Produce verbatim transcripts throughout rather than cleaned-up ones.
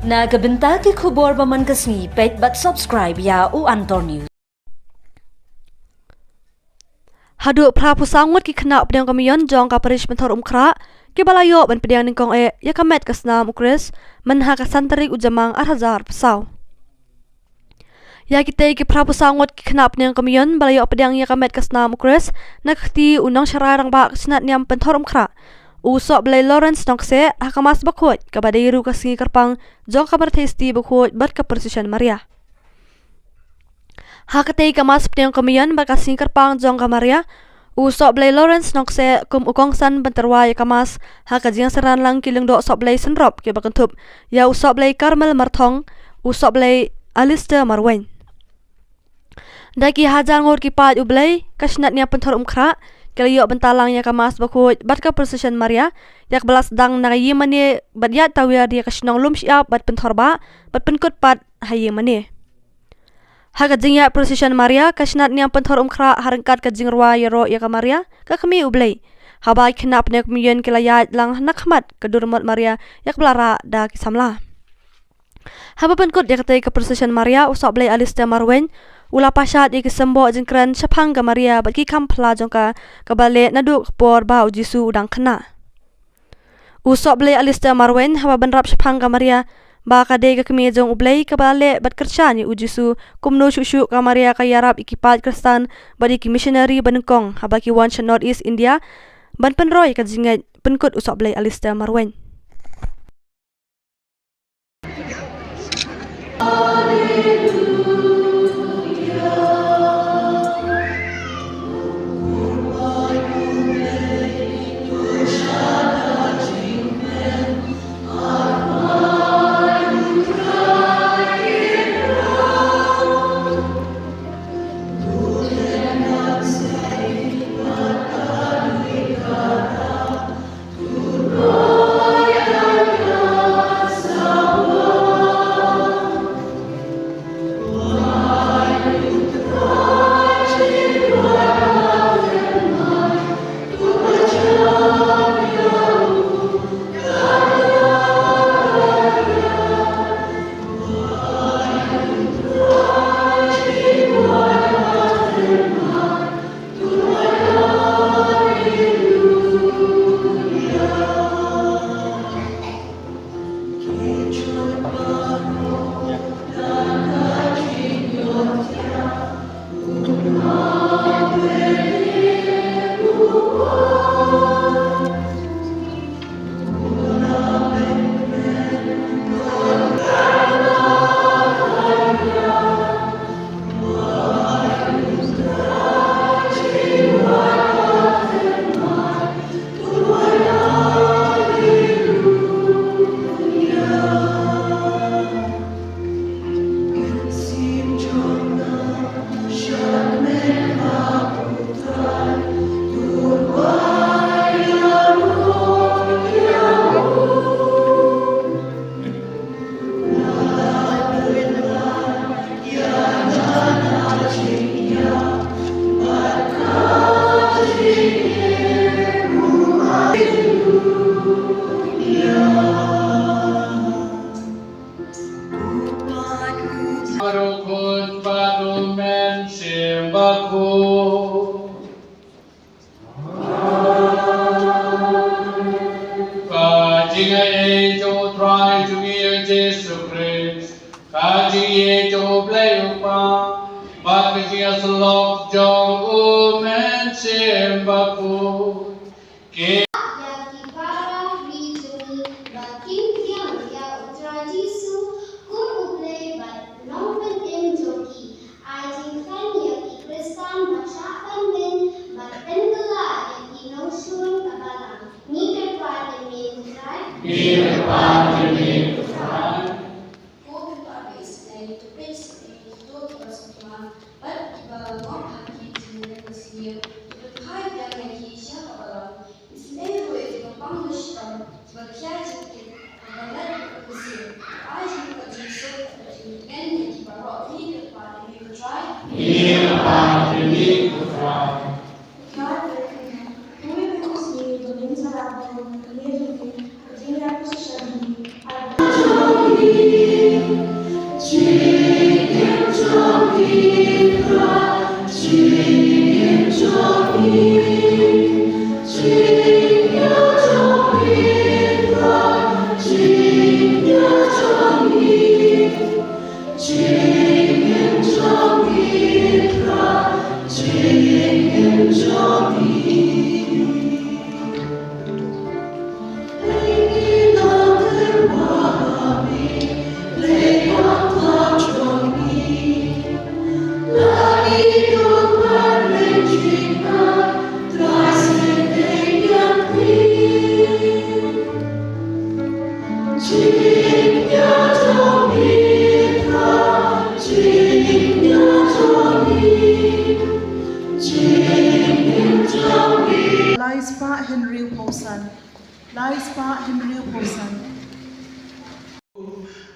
Na ka bynta ki khubor ba man ka sngi, peit bad subscribe ïa u Antor News. Haduh phra phew saw ngut ki khynnah pdeng ka Myon jong ka Parish Pynthorumkhrah kiba la ïoh ban pdiang nyngkong eh ïa ka met ka snam u Khrist mynha ka san tarik u Jymmang ar hajar phew saw. Ïa kitei ki phra phew saw ngut ki khynnah pdeng ka Myon ba la ïoh pdiang ïa ka met ka snam u Khrist na ka kti u nongsharai rangbah ka Shnat Niam Pynthorumkhrah, u Sohblei Lawrence Nongkseh, ha ka Mass Bakhuid kaba dei ruh ka sngi kyrpang jong ka Myrthei Sti Bakhuid bad ka Procession Maria. Ha katei ka Mass pdeng ka Myon bad ka sngi kyrpang jong ka Maria, u Sohblei Lawrence Nongkseh kum u kongsan ban tyrwa ïa ka Mass ha ka jingsynran lang ki lyngdoh Sohblei synrop kiba kynthup ïa u Sohblei Carmel Marthong, u Sohblei Alistair Marwein. Da ki hajar ngut ki paid U Blei ka Shnat Niam Pynthorumkhrah ki la ïoh bynta lang ïa ka Mass Bakhuid bad ka Procession Maria, ïa kaba la sdang na ka ïingmane bad ïaid tawiar ïa ka shnong Lumshyiap bad Pynthor Bah bad pynkut pat ha ïingmane. Ha ka jingïaid Procession Maria, ka Shnat Niam Pynthorumkhrah ha ryngkat ka jingrwai ïaroh ïa ka Maria, ka Kmie U Blei, haba ki khynnah pdeng ka Myon ki la ïaid lang na khmat ka dur mot Maria ïa kaba la rah da ki samla. Haba pynkut ïa katei ka Procession Maria, u Sohblei Alistair Marwein u la pynshad ïa ki symboh jingkren shaphang ka Maria bad ki kham phylla jong ka, kaba la leh naduh ka por ba u Jisu u dang khynnah. U Sohblei Alistair Marwein haba bynrap shaphang ka Maria ba ka dei ka Kmie jong U Blei kaba la leh bad kyrshan ïa u Jisu, kumno shuh shuh ka Maria ka ïarap ïa ki paid Khristan bad ïa ki missionary ba nyngkong haba ki wan sha North East India ban pynroi ka jingngeit, pynkut u Sohblei Alistair Marwein. Baroh khun baroh men shim bakhuid. Ka jingaiei jong U Trai jong ngi Jisu Khrist, ka jingaiei jong U Blei U Kpa, bad ka jingïasyllok jong U Mynsiem Bakhuid. Ki ïa ki para ri jong ngi ba kin pdiang ïa U Trai Jisu kum U Blei bad U Nongpynim jong ki. Ai jingkren ïa ki Khristan ba shah ban beiñ bad pynkylla ïa ki nongshun ka balang. Ngi kyrpad ïa me, Ko Trai. Ngi kyrpad ïa me, Ko Trai. Ko Kynrad ba isynei, to peit seh ïa kito kiba sngewtynnat bad kiba ngop ha ki. Lai spah hynriew phew san. Lai spah hynriew phew san.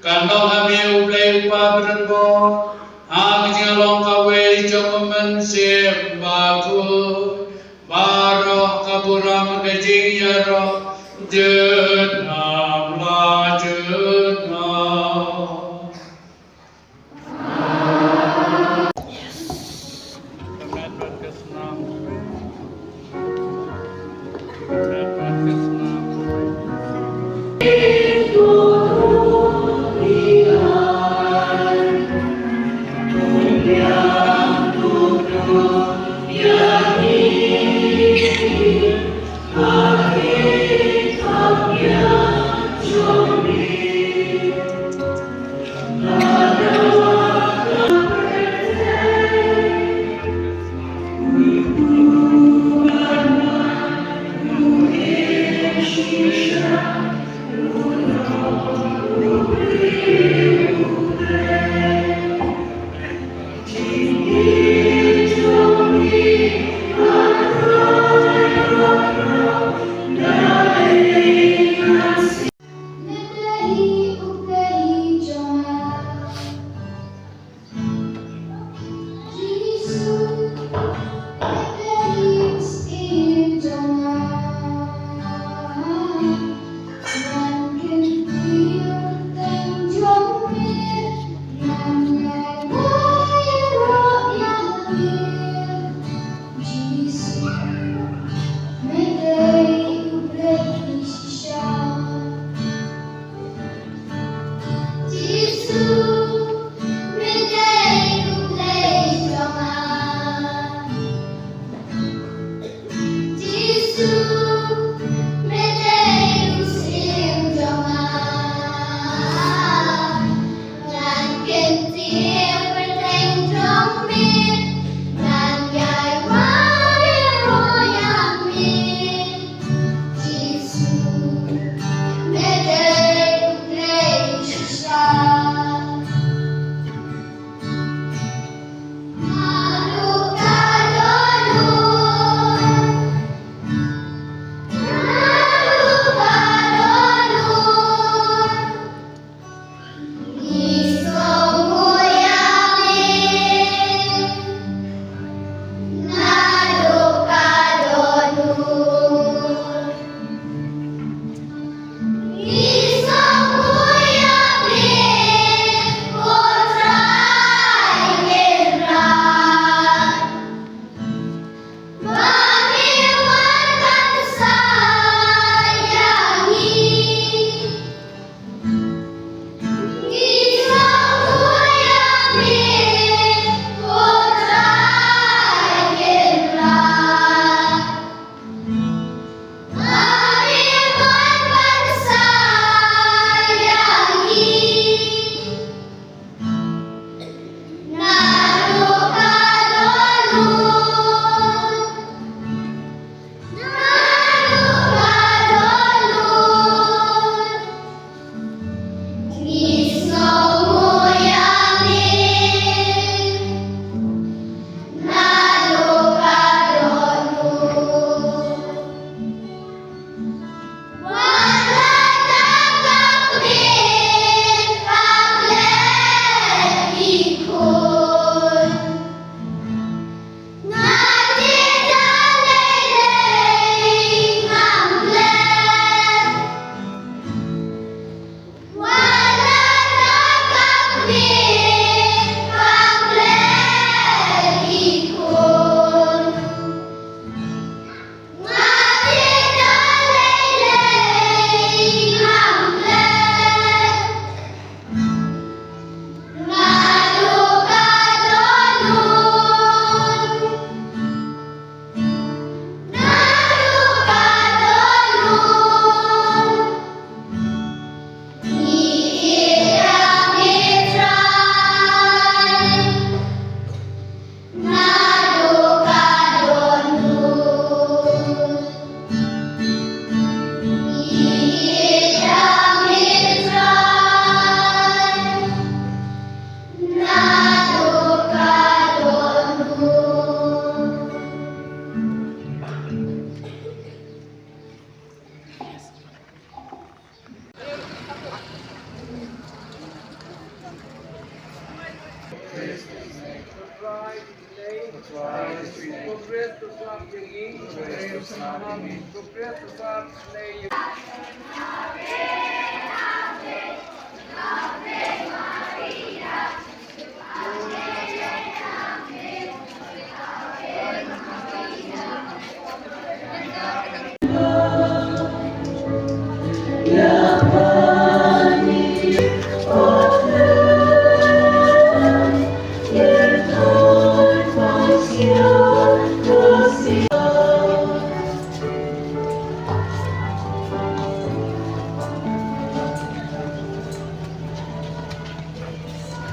Kan long ha me U Blei U Kpa badonbor, ha ka jinglong kawei jong U Mynsiem Bakhuid, baroh ka burom ka jingïaroh, junom la junom. Ko Khrist u sap ïa ngi. Ko Khrist u sap ïa ngi.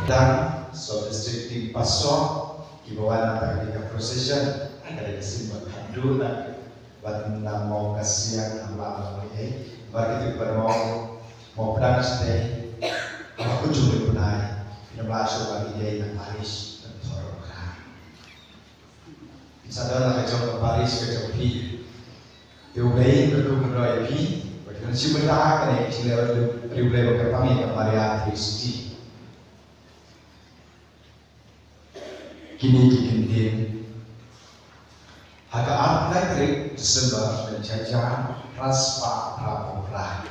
Dang, so district team pastor, kiba wan na ka procession, ka dei ka sien ba khadduh na, bad na mo ka siang na la mo ei, bad kitu bad mo, mo pdang sdei, mo ku jumit pnai, na la shu bad ei na parish, na thor ka. Sa don la ka jong ka parish ka jong phi. Te U Blei un kyrkhu kynroh ïa phi. Bad kan shu mynta kane ka jingleh U Blei ba kyrpang ïa ka Maria Theisotti. Kine ki kyntien. Ha ka arphew lai tarik December, ban jia jia, phra spah phra phew phra.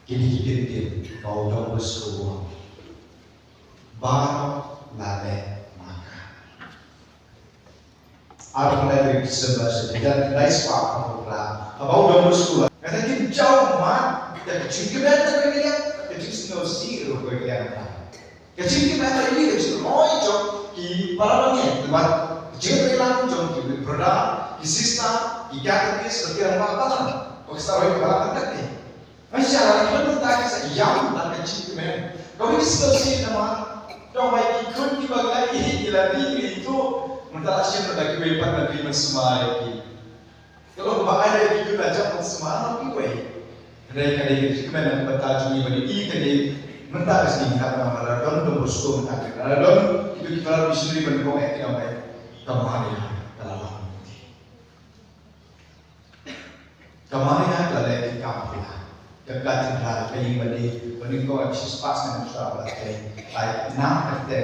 Kine ki kyntien, ba u Don Bosco u ong. Baroh la leh ma ka. Arphew lai tarik December, sa jia lai spah arphew phra. Haba u Don Bosco, nga ta kin jaw mat, da ka jingkmen na ka liang, ka jingsngewsih ruh ka liang. Ka jingkmen na ka liang, ka jingroi jong ki para bangeit, bad ka jingïatreilang jong ki brother, ki sister, ki katekist, bad ki rangbah balang. Ba ki sa roi ka balang ka kane. Ngan sha la ki ban mynta ki sa ïam da ka jingkmen. Kawei ka sngewsih namar dang bai ki khun kiba ngi la ïeit ngi la ri ngi la ïeit. Mynta la shim da kiwei pat na ki ban sumar ïa ki. Ka long ba ai da ki khun la jam ban sumar na kiwei. Hynrei ka dei ka jingkmen na ka bynta jong ngi ban ïohi kane mynta ka sngi, namar la don Don Bosco mynta ka la don kitu ki para missionary ban kong eh ki dang bai. Ka Maria ka la wan. Ka Maria ka la leh ki kam pura. Ka katedral ka ïing mane, mane ko em sis pas na musra ba te. Ai na ka te.